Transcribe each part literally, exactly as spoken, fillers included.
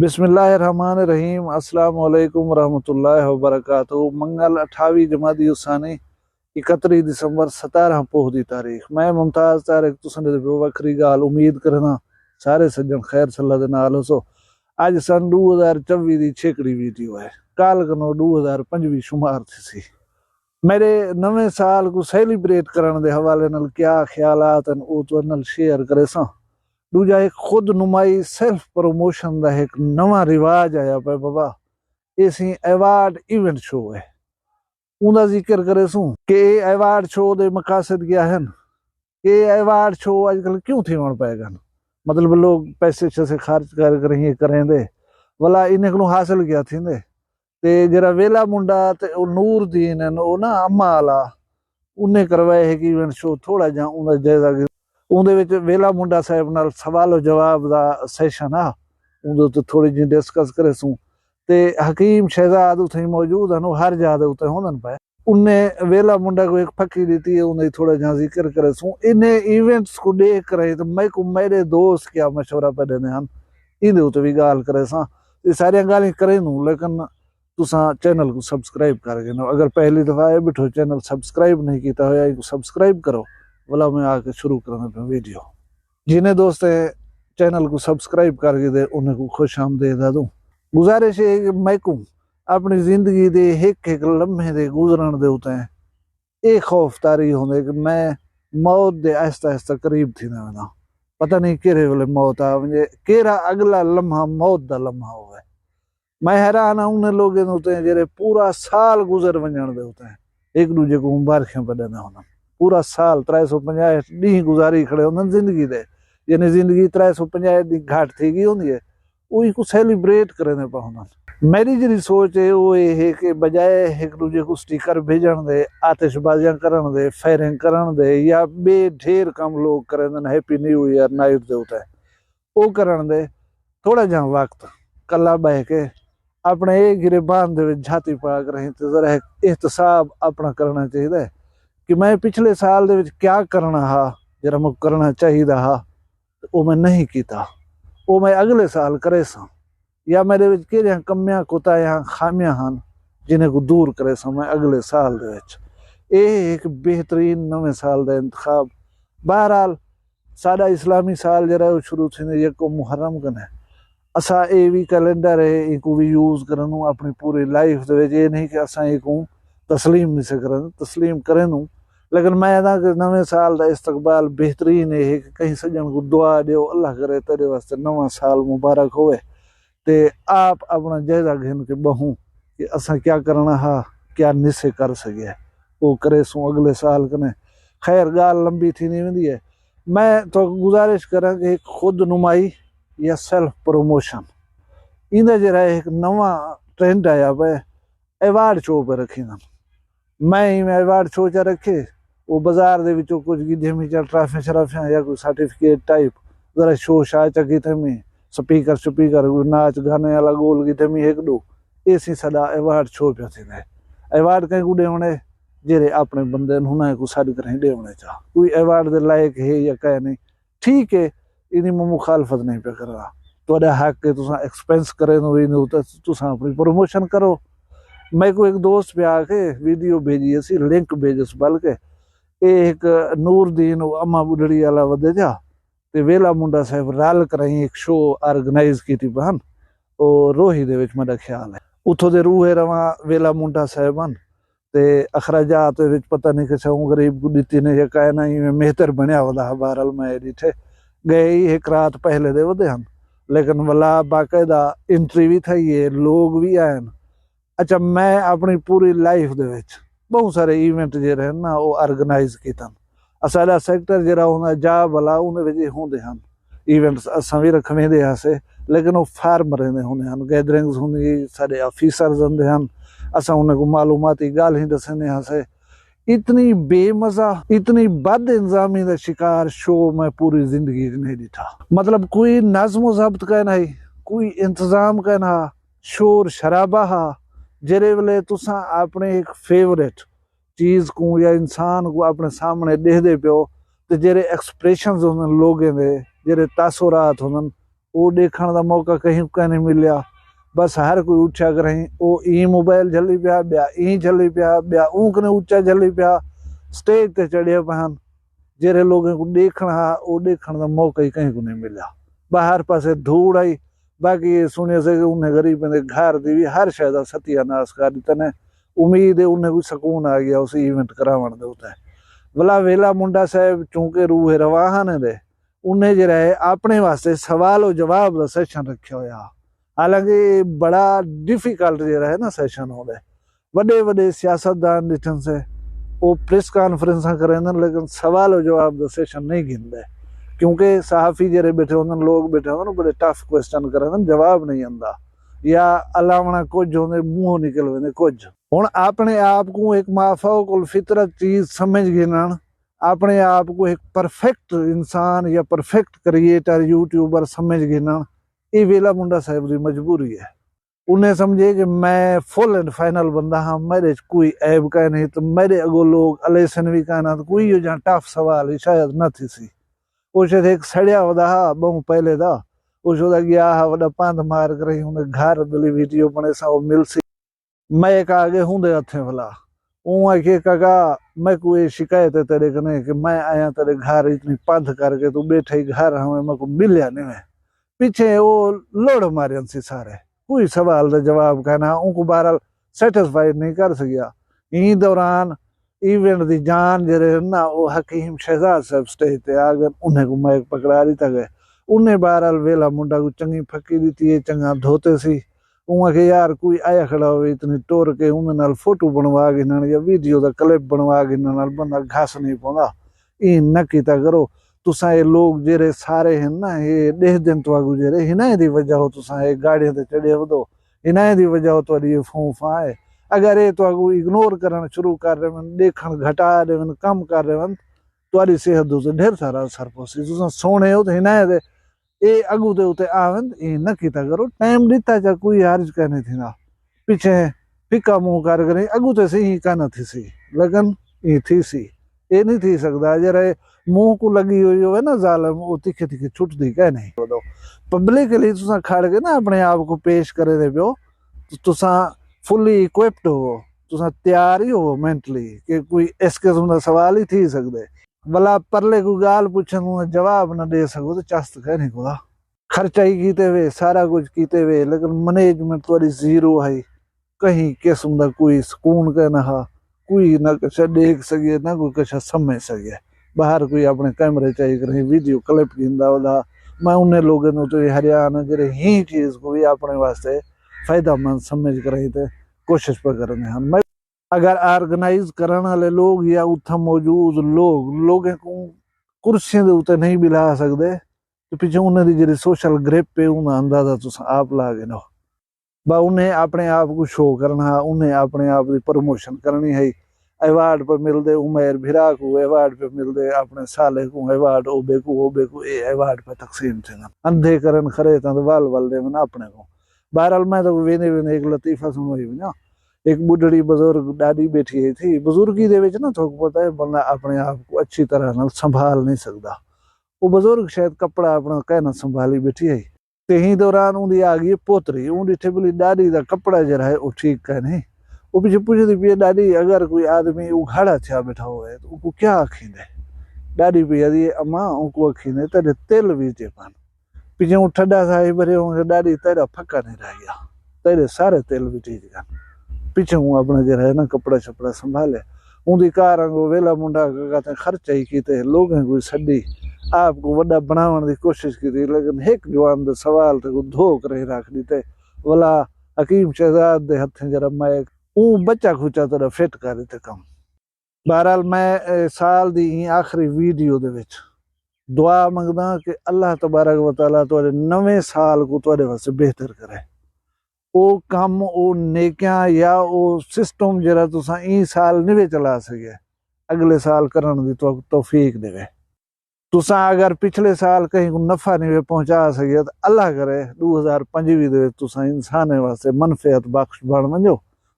بسم اللہ الرحمن الرحیم۔ السلام علیکم ورحمۃ اللہ وبرکاتہ۔ منگل، اٹھاوی جمادی الثانی، اکتری دسمبر، ستارہ پوہ دی تاریخ۔ میں ممتاز طارق تساں دے وکھری ڳالھ امید کرنا سارے سجن خیر صلاح دے نال ہوسو۔ اڄ سن ݙو ہزار چوی دی چھیکڑی ویڈیو ہے، کال کنوں ݙو ہزار پنجوی شمار تھیسی۔ میݙے نویں سال کوں سیلیبریٹ کرݨ دے حوالے نال کیا خیالات ہن، او تہاݙے نال شیئر کریساں۔ ݙوجھا، ہک خود نمائی، سیلف پروموشن دا ہک نواں رواج آیا پئے بابا، ایسی ایوارڈ ایونٹ شو ہے۔ اوندا ذکر کریسوں کہ اے ایوارڈ شو دے مقاصد کیا ہن، کہ اے ایوارڈ شو اڄ کل کیوں تھیوݨ پئے ڳن؟ مطلب، لوگ پیسے شیسے خرچ کر کر ہی کریندے، ولا انہیں کولوں حاصل کیا تھیندے؟ تے جیڑھا ویلا منڈا تے او نور دین ہن، او نا اماں آلا، انہیں کروائے ہک ایونٹ شو، تھوڑا جہاں اوندا جائزہ گھن۔ اوندے وچ ویلا منڈا صاحب نال سوال و جواب دا سیشن ہا، اوندے اتے تھوڑی جی ڈسکس کریسوں۔ تے حکیم شہزاد اتھیں موجود ہن، او ہر جاہ دے اتے ہوندن پئے۔ انہیں ویلا منڈا کوں ہک پھکی ݙتی ہے، اوندے تھوڑا جہاں ذکر کریسوں۔ انہیں ایونٹس کوں ݙیکھ کرے تے میکوں میݙے دوست کیا مشورہ پئے ݙیندے ہن، ایندے اتے وی ڳالھ کریساں۔ اے ساریاں ڳالھیں کریندوں، لیکن تساں چینل کوں سبسکرائب کر گھنو۔ اگر پہلی دفعہ آئے ٻیٹھو، چینل سبسکرائب نہیں کیتا ہویا، ایکوں سبسکرائب کرو۔ ولا میں آ کے شروع کرنا پیا ویڈیو۔ جنہیں دوستیں چینل کوں سبسکرائب کر گھدے، انہیں کوں خوش آمدید آدوں۔ گزارش ہے کہ میکوں اپݨی زندگی دے ہک ہک لمحے دے گزرݨ دے اتے اے خوف طاری ہوندے کہ میں موت دے آہستہ آہستہ قریب تھیندا وینداں۔ پتہ نہیں کیڑھے ویلے موت آ ونڄے، کیڑھا اڳلا لمحہ موت دا لمحہ ہووے۔ میں حیران ہاں انہیں لوگیں دے اتے جیڑھے پورا سال گزر ونڄݨ دے اتے ہک ݙوجھے کوں مبارخیں پئے ݙیندے ہوندن۔ پورا سال، ترے سو پنجاہ ݙینہہ گزاری کھڑے ہوندن زندگی دے، یعنی زندگی ترے سو پنجاہ ݙینہہ گھٹ تھی ڳئی ہوندی ہے، اوہی کوں سیلیبریٹ کریندے پئے ہوندن۔ میݙی جیڑھی سوچ ہے، او اے ہے کہ بجائے ہک ݙوجھے کوں سٹیکر بھیجݨ دے، آتش بازیاں کرݨ دے، فائرنگ کرݨ دے، یا ٻئے ڈھیر کم لوگ کریندن ہیپی نیو ایئر نائٹ دے اتے، او کرݨ دے، تھوڑا جہاں وقت کلا ٻہہ کے اپݨے اے گریبان دے وچ جھاتی پا کے رہیں تے ذرا ہک احتساب اپݨا کرݨا چاہیدا ہے کہ میں پچھلے سال دے وچ کیا کرݨا ہا، جیڑھا میں کرݨا چاہیدا ہا، او میں نہیں کیتا، او میں اڳلے سال کریساں، یا میݙے وچ کیڑھیاں کمیاں، کوتاہیاں، خامیاں ہن، جنہیں کوں دور کریساں میں اڳلے سال دے وچ۔ اے ہک بہترین نویں سال دا انتخاب۔ بہرحال، ساݙا اسلامی سال جیڑھا ہے، او شروع تھیندے یکم محرم کنے۔ اساں اے وی کیلنڈر ہے، اینکوں وی یوز کرݨوں اپݨی پوری لائف دے وچ۔ اے نہیں کہ اساں اینکوں تسلیم نہیں سے کرݨ، تسلیم کریندوں۔ لیکن میں آہداں کہ نویں سال دا استقبال بہترین ہے کہ کہیں سڄݨ کوں دعا ݙیو، اللہ کرے تیݙے واسطے نواں سال مبارک ہووے۔ تے آپ اپݨا جائزہ گھن کے ٻہوں کہ اساں کیا کرݨا ہا، کیا نسے کر سڳے، او کریسوں اڳلے سال کنے۔ خیر، ڳالھ لمبی تھیندی ویندی ہے۔ میں تہاکوں گزارش کراں کہ ہک خود نمائی یا سیلف پروموشن، ایندا جیڑھا ہے ہک نواں ٹرینڈ آیا پئے، ایوارڈ شو پئے رکھیندن۔ میں ایویں ایوارڈ شو چا رکھے، او بازار دے وچوں کجھ گھدے میں چا ٹرافیاں شرافیاں یا کوئی سرٹیفکیٹ ٹائپ، ذرا شو شا چا کیتے میں، سپیکر شپیکر، کوئی ناچ گانے والا گول گھدے میں ہک ݙو، ایسی ساݙا ایوارڈ شو پیا تھیندا ہے۔ ایوارڈ کہیں کوں ݙیوݨے؟ جیڑھے اپݨے بندے ہن انہیں کوں سݙ کریں ݙیوݨے چا۔ کوئی ایوارڈ دے لائق ہے یا کائے نہیں، ٹھیک ہے، ایندی میں مخالفت نہیں پیا کراں۔ تہاݙا حق ہے، تساں ایکسپینس کریندو، ایندے اتے تساں اپݨی پروموشن کرو۔ میکوں ہک دوست پیا آکھے، ویڈیو بھیجی اسی، لنک بھیجس بلکہ، اے ہک نور دین، او اماں ٻڈھڑی والا ودے جا، تے ویلا منڈا صاحب رل کرائیں ہک شو آرگنائز کیتی پئے ہن، او روہی دے وچ میݙا خیال ہے۔ اتھوں دے روح رواں ویلا منڈا صاحب ہن۔ تے اخراجات وچ پتہ نہیں کسے اوں غریب کوں ݙتی نے یا کائے نہ، ایویں مہتر بݨیا وندا ہا۔ بہرحال میں ݙٹھے ڳئے ہی ہک رات پہلے دے ودے ہن، لیکن ولا باقاعدہ انٹری وی تھئی ہے، لوگ وی آئن۔ اچھا، میں اپݨی پوری لائف دے وچ ٻہوں سارے ایونٹ جیڑھے ہن نا، او آرگنائز کیتن۔ اساݙا سیکٹر جیڑھا ہوندا جاب والا، اوندے وچ اے ہوندے ہن۔ ایونٹس اساں وی رکھویندے ہاسے، لیکن او فارمریں دے ہوندے ہن، گیدرنگز ہوندی، ساݙے آفیسرز ہوندے ہن، اساں انہیں کوں معلوماتی ڳالھیں ݙسیندے ہاسے۔ اتنی بے مزہ، اتنی بد انظامی دا شکار شو میں پوری زندگی وچ نہیں ݙٹھا۔ مطلب، کوئی نظم و ضبط کائنا ہئی، کوئی انتظام کائنا ہا، شور شرابہ ہا۔ جیڑھے ویلے تساں اپݨے ہک فیورٹ چیز کوں یا انسان کوں اپݨے سامݨے ݙیہدے پیو، تے جیڑھے ایکسپریشنز ہوندن لوگیں دے، جیڑھے تاثرات ہوندن، او ݙیکھݨ دا موقع کہیں کوں کائنی ملیا۔ بس ہر کوئی اٹھیا کریں، او ایں موبائل جھلی پیا، ٻیا ایں جھلی پیا، ٻیا اوں کنے اچا جھلی پیا، سٹیج تے چڑھے پئے ہن۔ جیرھے لوگیں کوں ݙیکھݨ ہا، او ݙیکھݨ دا موقع ہی کہیں کوں نہیں ملیا۔ ٻاہر پاسے دھوڑ آئی۔ باقی اے سݨیے سے کہ انہیں غریبیں دے گھر دی وی ہر شے دا ستیہ ناس کر ݙتا نے۔ امید ہے انہیں کوئی سکون آ ڳیا اس ایونٹ کراوݨ دے اتے۔ ولا ویلا منڈا صاحب چونکہ روح رواں ہن دے، انہیں جیرھا ہے اپݨے واسطے سوال و جواب دا سیشن رکھیا ہویا۔ حالانکہ اے بڑا ڈیفیکلٹ جیرھا ہے نا سیشن ہوندے۔ وݙے وݙے سیاستدان ݙٹھن سے، او پریس کانفرنساں کریندن، لیکن سوال و جواب دا سیشن نہیں گھندے، کیونکہ صحافی جیرھے ٻیٹھے ہوندن، لوگ ٻیٹھے ہوندن، بڑے ٹف کوئسچن کریندن، جواب نہیں آندا، یا الاوݨا کجھ ہوندے، منہوں نکل ویندے کجھ۔ ہݨ اپݨے آپ کوں ہک مافوق الفطرت چیز سمجھ گھنݨ، اپݨے آپ کوں ہک پرفیکٹ انسان یا پرفیکٹ کریئیٹر، یوٹیوبر سمجھ گھنݨ، اے ویلا منڈا صاحب دی مجبوری ہے۔ انہیں سمجھے کہ میں فل اینڈ فائنل بندہ ہاں، میݙے اچ کوئی عیب کائے نہیں، تے میݙے اڳوں لوگ الیسن وی کائنا، تے کوئی ایہو جہاں ٹف سوال ہی شاید نہ تھیسی۔ او شاید ہک سڑیا ہودا ہا ٻہوں پہلے دا، او شودا ڳیا ہا وݙا پندھ مار کریں، انہیں گھر ٻلی ویڈیو بݨیساں، او ملسی۔ میں ایک آ ڳئے ہوندے ہتھیں ولا۔ اوں آکھیے، کاکا، میکوں اے شکایت ہے تیݙے کنے کہ میں آیاں تیݙے گھر اتنی پندھ کر کے، توں ٻیٹھا ہی گھر ہویں، میکوں ملیا نہیں میں۔ پچھے او لوڑ مارن سی سارے، کوئی سوال دا جواب کائنا، اونکوں بہرحال سیٹسفائیڈ نہیں کر سڳیا۔ ایں دوران ایونٹ دی جان جیرھے ہن نا، او حکیم شہزاد صاحب سٹیج تے آ ڳئے، انہیں کوں مائیک پکڑا ݙتا ڳئے۔ انہیں بہرحال ویلا منڈا کوں چنڳی پھکی ݙتی ہے، چنڳا دھوتے سی۔ اوں آکھیا، یار، کوئی آیا کھڑا ہووے اتنی ٹر کے اوندے نال فوٹو بݨوا گھنݨ یا ویڈیو دا کلپ بݨوا گھنݨ نال بندہ گھس نہیں پوندا۔ ایں نہ کیتا کرو۔ تساں اے لوگ جیرھے سارے ہن نا، اے ݙیہدن تہاکوں جیرھے، ہنائیں دی وجہ ہو تساں اے گاڑیاں تے چڑھے ودو، ہنائیں دی وجہ ہو تہاݙی اے فوں فاں ہے۔ اگر اے تہاکوں اگنور کرݨ شروع کر ݙیون، ݙیکھݨ گھٹا ݙیون، کم کر ݙیون، تہاݙی صحت دے اتے ڈھیر سارا اثر پوسی۔ تساں سوہݨے ہو تے ہنائیں دے اے اڳوں تے اتے آون، ایں نہ کیتا کرو۔ ٹائم ݙتا چا کوئی حرج کائنی تھیندا۔ پچھے پھکا منہ کر کریں، اڳوں تے صحیح کائنا تھیسی، لیکن ایں تھیسی۔ اے نہیں تھی سڳدا، جیرھا اے منہ کوں لڳی ہوئی ہووے نا ظالم، او تکھے تکھے چھٹدی کائنی۔ پبلکلی تساں کھڑ کے نا اپݨے آپ کوں پیش کریندے پیو، تساں فلی اکوپڈ ہوو، تساں تیار ہی ہوو مینٹلی کہ کوئی اس قسم دا سوال ہی تھی سڳدے۔ ولا پرلے کوئی ڳالھ پچھن، اوندا جواب نہ ݙے سڳو تے چست کائنی کھودا۔ خرچہ ہی کیتے وے، سارا کجھ کیتے وے، لیکن مینجمنٹ تہاݙی زیرو ہئی۔ کہیں قسم دا کوئی سکون کائنا ہا، کوئی نہ کچھ ݙیکھ سڳے، نہ کوئی کچھ سمجھ سڳے۔ ٻاہر کوئی اپݨے کیمرے چائی کریں ویڈیو کلپ گھندا ہودا۔ میں انہیں لوگوں نوں تے حیران ہاں جیرھے ہیں چیز کوں وی اپݨے واسطے فائدہ مند سمجھ کریں تے کوشش پہ کرݨے ہن۔ میں اگر آرگنائز کرݨ والے لوگ یا اتھاں موجود لوگ، لوگیں کوں کرسیاں دے اتے نہیں ٻلھا سڳدے، تے پچھے انہیں دی جیرھی سوشل گرپ ہے، اوندا اندازہ تساں آپ لا گھنو۔ با انہیں اپݨے آپ کوں شو کرݨا ہا، انہیں اپݨے آپ دی پروموشن کرݨی ہئی۔ ایوارڈ پہ ملدے، عمیر بھرا کوں ایوارڈ پہ ملدے، اپݨے صالح کوں ایوارڈ، او بے کوں، او بے کوں، اے ایوارڈ پہ تقسیم تھیندن۔ اندھے کرن خریتاں تے ول ول ݙیون اپݨے کوں۔ بہرحال میں تہاکوں ویندے ویندے ہک لطیفہ سݨوائی ونڄاں۔ ہک ٻڈھڑی بزرگ ݙاݙی ٻیٹھی ہئی تھی۔ بزرگی دے وچ نا تہاکوں پتہ ہے بندہ اپݨے آپ کوں اچھی طرح نال سنبھال نہیں سڳدا۔ او بزرگ شاید کپڑا اپݨا کائنا سنبھالی ٻیٹھی ہئی۔ تے ہیں دوران اوندی آ ڳئی پوتری، اوں ݙٹھے ٻلی ݙاݙی دا کپڑا جیرھا ہے او ٹھیک کائنی۔ او پچھے پچھدی پئی ہے، ݙاݙی، اگر کوئی آدمی اگھاڑا تھیا ٻیٹھا ہووے تاں اوکوں کیا آکھیندے؟ ݙاݙی پئی آہدی ہے، اماں، اوکوں آکھیندے تیݙے تل ویچے پن۔ پچھے اوں ٹھڈا سا ہئی بھرے، اوں آکھیا، ݙاݙی، تیݙا پھکا نہیں رہ ڳیا، تیݙے سارے تل ویچے ڳئن۔ پچھے اوں اپݨا جیرھا ہے نا کپڑا شپڑا سنبھالیا۔ اوندی کار آنگوں ویلا منڈا کاکا تیں خرچہ ہی کیتے، لوگیں کوں سݙی، آپ کوں وݙا بݨاوݨ دی کوشش کیتی، لیکن ہک جوان دے سوال تے کوں دھو کریں رکھ ݙتے۔ ولا حکیم شہزاد دے ہتھیں جیرھا مائیک، اوں بچا کھچا تیݙا فٹ کر ݙتے کم۔ بہرحال میں، اے، سال دی ایں آخری ویڈیو دے وچ دعا منگداں کہ اللہ تبارک و تعالیٰ تہاݙے نویں سال کوں تہاݙے واسطے بہتر کرے۔ او کم، او نیکیاں یا او سسٹم جیرھا تساں ایں سال نویں چلا سڳے، اڳلے سال کرݨ دی تو-، توفیق ݙیوے۔ تساں اگر پچھلے سال کہیں کوں نفع نویں پہنچا سڳے تاں اللہ کرے ݙو ہزار پنجویہہ دے وچ تساں انسانیں واسطے منفعت بخش بݨ ونڄو۔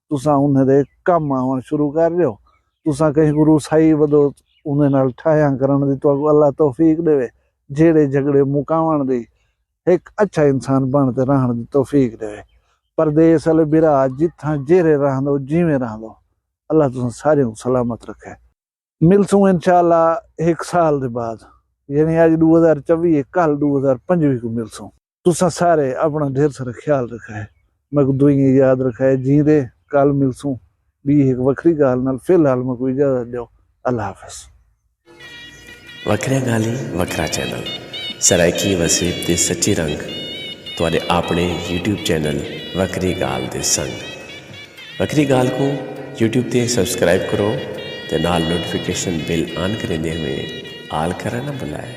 تساں انہیں دے کم آوݨ شروع کر ݙیو۔ تساں کہیں کوں روسائی ودو، انہیں نال ٹھاہیاں کرݨ دی تہاکوں اللہ توفیق ݙیوے۔ جھیڑے جھڳڑے مکاوݨ دی، ہک اچھا انسان بݨ تے رہݨ دی توفیق ݙیوے۔ پردیس آلے بھرا، جتھاں جیرھے رہندو، جیویں رہندو، اللہ تساں ساریاں کوں سلامت رکھے۔ ملسوں انشاءاللہ ہک سال دے بعد، یعنی اڄ ݙو ہزار چووی ہے، کل ݙو ہزار پنجوی کوں ملسوں۔ تساں سارے اپݨا ڈھیر سارا خیال رکھائے، میکوں دعائیں یاد رکھائے۔ جیندے، کل ملسوں ٻی ہک وکھری ڳالھ نال۔ فی الحال میکوں اجازت ݙیو، اللہ حافظ۔ وکھریاں ڳالھیں، وکھرا چینل، سرائیکی وسیب دے سچے رنگ، تہاݙے آپݨے یوٹیوب چینل وکھری ڳالھ دے سنگ۔ وکھری ڳالھ کوں یوٹیوب تے سبسکرائب کرو تے نال نوٹیفکیشن بیل آن کریندے ہوئیں آل کرݨ نہ بھلائے۔